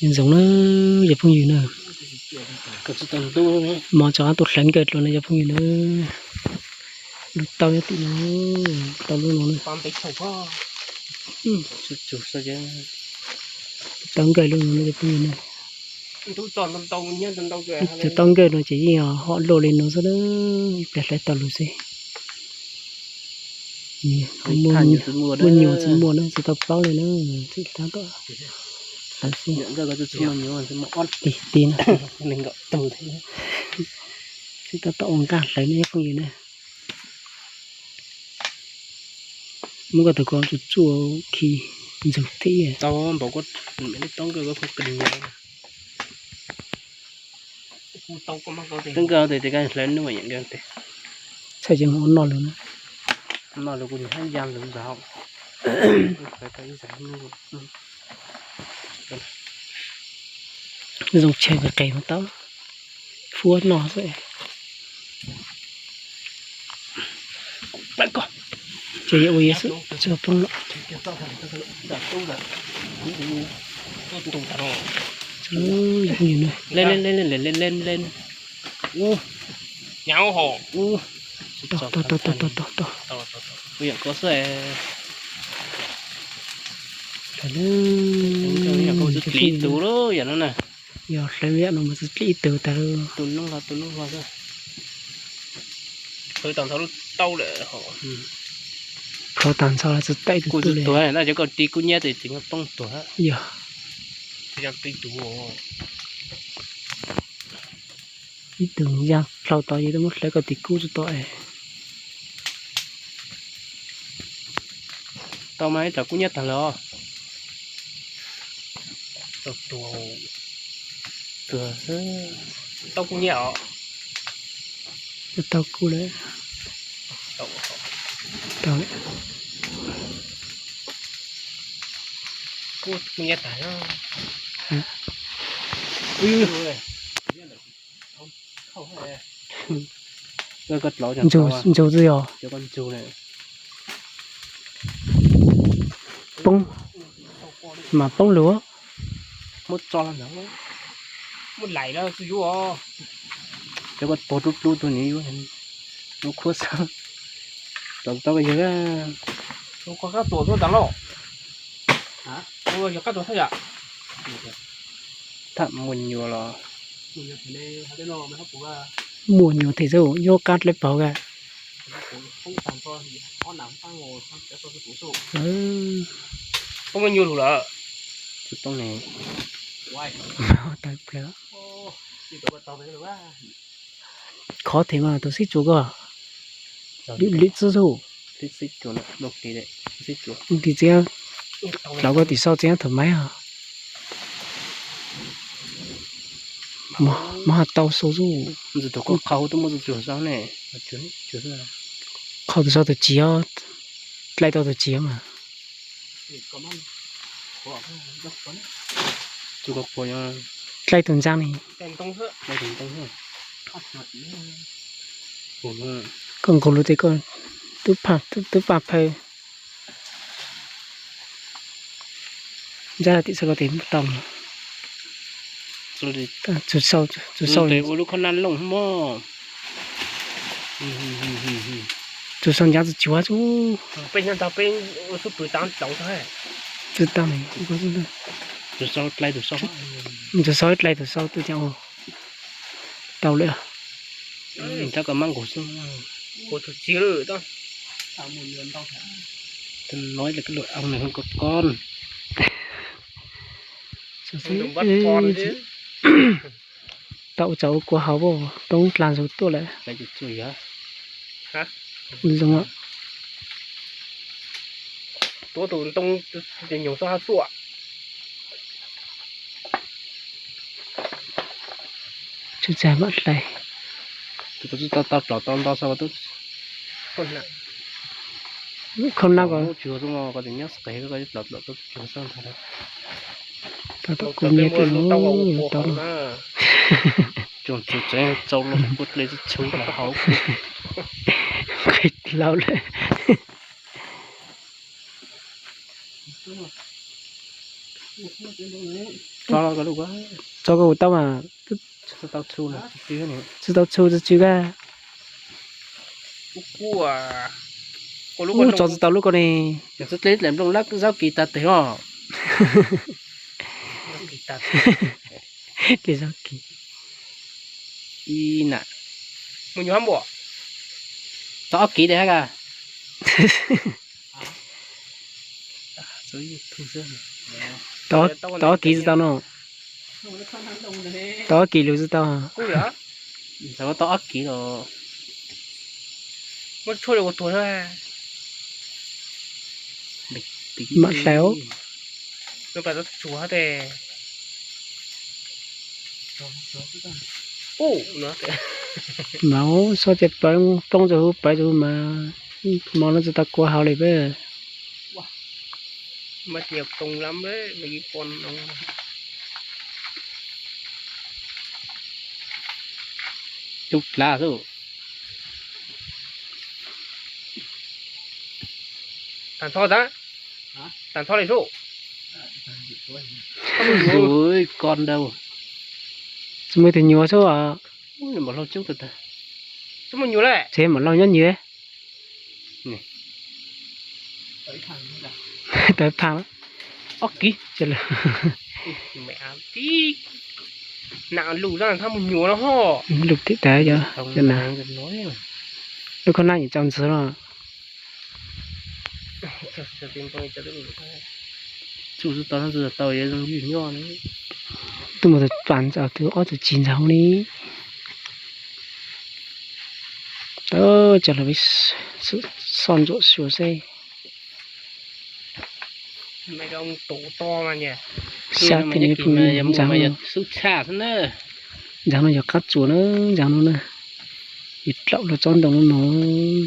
Ntsoov na, cov phooj ywg na. Mos tso qab tuaj hlawv nkawj dua na cov phooj ywg na. Lub taub nyob tim no, tau lub no na. Taub nkawj lub no na cov phooj ywg na. Cov taub nkawj no ces yeej hom luaj li no xwb na, ib pliag hlawv tau lus xwb. Muaj nyuam tsis muaj na, tsis tau paub li na, tsis tab tom hlawv xwb. Ti ti na, tsis tab tom ua nqaj hlawv na cov phooj ywg na. Muab koj tus ko tsuj tsuj khi ntxug thiab. Tau npaum koj, tau nkawj tes tes koj hlawv nuj yam nkawd tes. Txhaj ces mus ua noj lawm na. Noj lawm kuv hab ya lawm ntag. Zoo tshaw qis qis mas tau fuab noj xwb. Ces yog ua yus xwb tsis poob lawm. Len len len len len len. Nyab hom. Tau tau tau tau tau tau. Kuv yam koj xwb. Tsis dlig ib tug lawm yam no na. Yog hlawv yam no mas tsis dlig ib tug tag. Tus noob hlo tus noob hlo xwb. Hlawv tag nrho lub taub lawm. Hlawv tag nrho tsis dlig ib tug tuag na, cov koj ris kub hnyiab tes tseem poob tuag. Yog ib tug ya dlhau tod ces twb muab hlawv koj tim kub tsis tau es. Tau mas ib tsam kub hnyiab tag lawm os. Tau tuag, tuag xwb. Tau kub hnyiab os. Tau kub lawm. Tau lawm. Kub hnyiab tag. Ntsug xwb yog. Poob mas poob lawm. Muab tso los ntawd. Muab laim los xwb yuav. Cov koj tuag dub dub tuag nws yuav, muab khuab xwb. Tau tau yawg. Koj qab tuag tuaj tas loj. Yog qab tuag xwb yom. Thaj muaj nyuam los. Muaj nyuam thiab xwb, yuav qab dlawb paug ka. Poob nyuam lawm. Tawv plaws. Khov thiab mas tus xib tsuas ko. Lwm lwm txwb xwb. Tis txiab, los koj tim sau txiab thaum maib os. Mas tau sau xwb. Tus koj qhau twb muaj txuj tsuag sau ne. Qhau tus sau tus txiv os, dlai tau tus txiv mas. Dlai tus ntxaa ne. Koj nqus lus ces koj twb paj phaw. Ntxab tim sau koj tes tau. Txus sau, txus sau. Ua lub khob nab looj mog. Txus sau ncav txus cuav txus. Peb nyob tau peb ua xub pwg tau plaub txog. Txus tau ne. Txus sau dlai txus sau. Txus sau dlai txus sau twb cas ua tau lawm. Rab koj mab nqus xwb. Ua tus txiv lawm. Nói là cái loại ong này hơn con con. Tau ua tsov ua kua hauv, toob dlha ntxug tuaj lawm. Zoo. Tuav tus ntoo ces nyuag txhob hab tuaj. Tsuj txag mam hlais. Tus ko tsis tau tau plaub tau ntau xwb. Khoom nab ko tsuag xwb ko, tus nyob qis ko plaub plaub tau tsuag xwb ntag. Tau tau kuv nyiam tus no tau. Tsoom tsuag tsev tsau los kuv tle tsis tshua los hauv. Qhis laus lawm. Tso koj ua tau mas. Tsis tau txhu tsis tsw kag. Ub, tso tsis tau lub ko ne. Zaub kis tas twg os. Kis zaub kis. Ib na. Mus nyuam hab npua. Tau ob kis tes hab ka. Tau ob kis tsis tau no. Tau ob kis lus tsis tau. Tau ob kis los. Muab tshuaj li ua tuag na. Mam hlais. Mas sob tias pawv poob rau hauv pawv rau mas, hmo no tsis tau kua hauv li peb. Cub dlav xwb. Tag nrho tag, tag nrho li xwb. Ui, ko ntau. Tsis muaj tus nyuam xwb os. Mam laug cub tag. Tsis muaj nyuam lawm. Tsev mam laug nyob nyias. Tawv phaj. Ob kis. Nam lus zaj thab mus nyuam no ho. Lus tim tas cov na. Lub koj naj yim tsaus ntxwv no. Txuj tau tau yog zoo yim nyuaj. Tuaj mus tus pas ntxaus tus ob tus tsis ntxaus li. Tau coj los peb soj ntsuam suav seb. Xyab tim no pw ntxav no, ntxav no yog qab tsuas na, ntxav no na. Yus dlaum luag tsob ntoo no,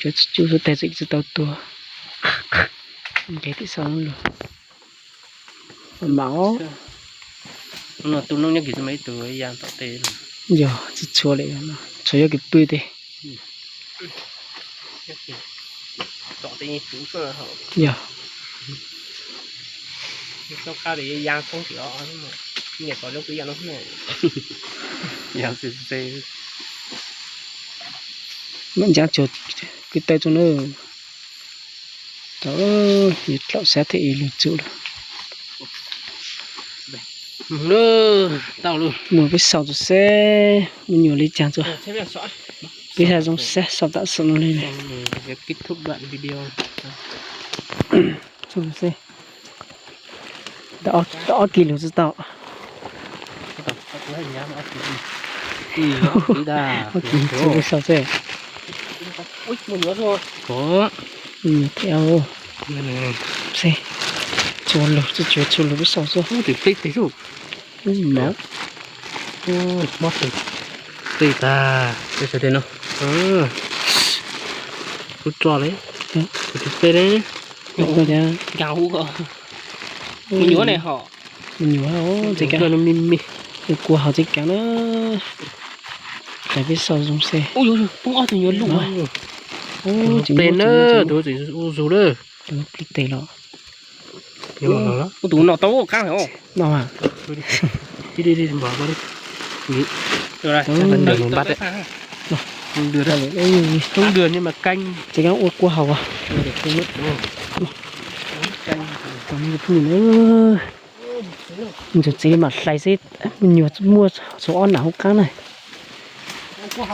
cov tsis cub suav tag txim tsis tau tuag. Nce tim sau lug. Mam os. Tus noob nyob kis mas ib tug ya tom tej. Yog tsis txhua li, txhua yog kis pw tej. Yog. Mam ncav tsuag kwv tawg tso na. Tau, yus dlaum xyab thiab yus lug txuj lawm. Mus peb xaus txug seb muaj nyuam li caag txug. Peb xaus zoo seb xaus tam sim no li. Tau ob kis lug tsis tau. Ob kis txug peb xaus seb. Nyuam thiab. Seb, txhua lug txhua lug peb xaus xwb. Mob tej tag, peb sawv daws no. Kuv tso li, kuv tus peb li. Mus nyuam ne ho. Mus nyuam, tsev kaav no me me. Kua hauv tsev kaav na. Peb xaus zoo seb. Poob ob tug nyuam lug. Tes na, tus txiv u zug lawm. Tus plig tes los. Tus no tau qaab no. Tsev kaav ua kua hauv. Ntxuav txiv mam hlais seb nyuam muaj txug ob nam hauv qaab na. Nam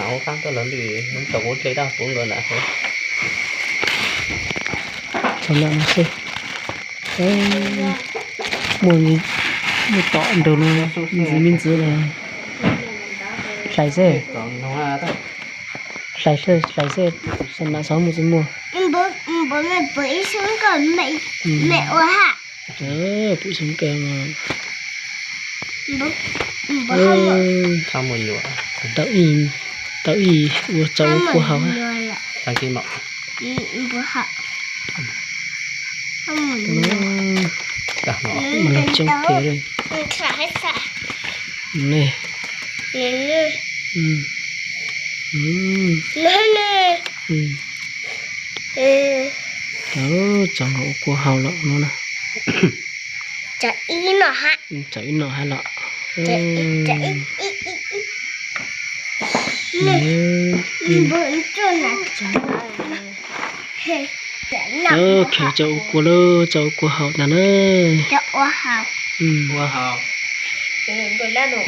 hauv qaab tuaj los lwm tau kuv dle daj kuv nkawd na. Txog lawm no seb. Muaj, muaj tom ntug no, ntxiv me ntxiv los. Hlais seb. Hlais seb, hlais seb, xam nam xav muaj tsis muaj. Pum xyoob kawg mas. Tau ib, tau ib ua tsaus kua hauv. Mas los coob tiag li. Ne. Tsaus nkaus ua kua haus lawm no na. Tsaus ib no hab los. Kheev tsaus ua kua lawm, tsaus ua kua haus ntag na.